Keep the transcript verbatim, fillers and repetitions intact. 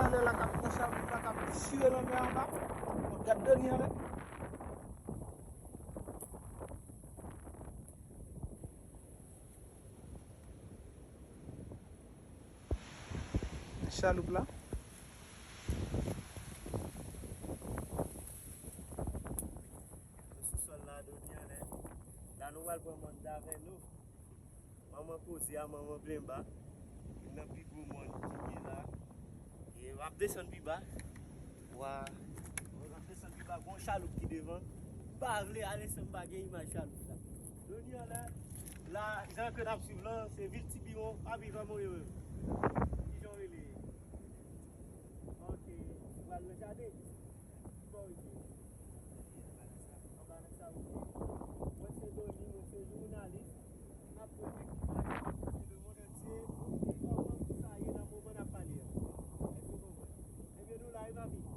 Talè la k ap pran chaloup la, k ap chire nan mè anba. Gad Dony anlè. Chaloup la. Nou sou sòl la, Dony anlè. La nou pral pran mòn Davèno. Manman koze a, manman plen ba. Youn nan pi gwo mòn ki gen la. E w ap desann pi ba. Wa. W ap desann pi ba, gon chaloup ki devan. M pa vle ale san m pa gen imaj chaloup sa. Dony anlè, la, jan ke n ap swiv lan, se vil Tibiwon, pa viv a Moyo. Kijan w rele? Ok, ou pral nan jaden? Ki bò w rete? Anba nan sa ou ye. Mwen se Dony, mwen se jounalis. M ap pran kèk imaj pou lemonn antye, pou di kòman sa ye nan moman n ap pale a. Èske w konprann? Ebyen, nou la, wi, papi.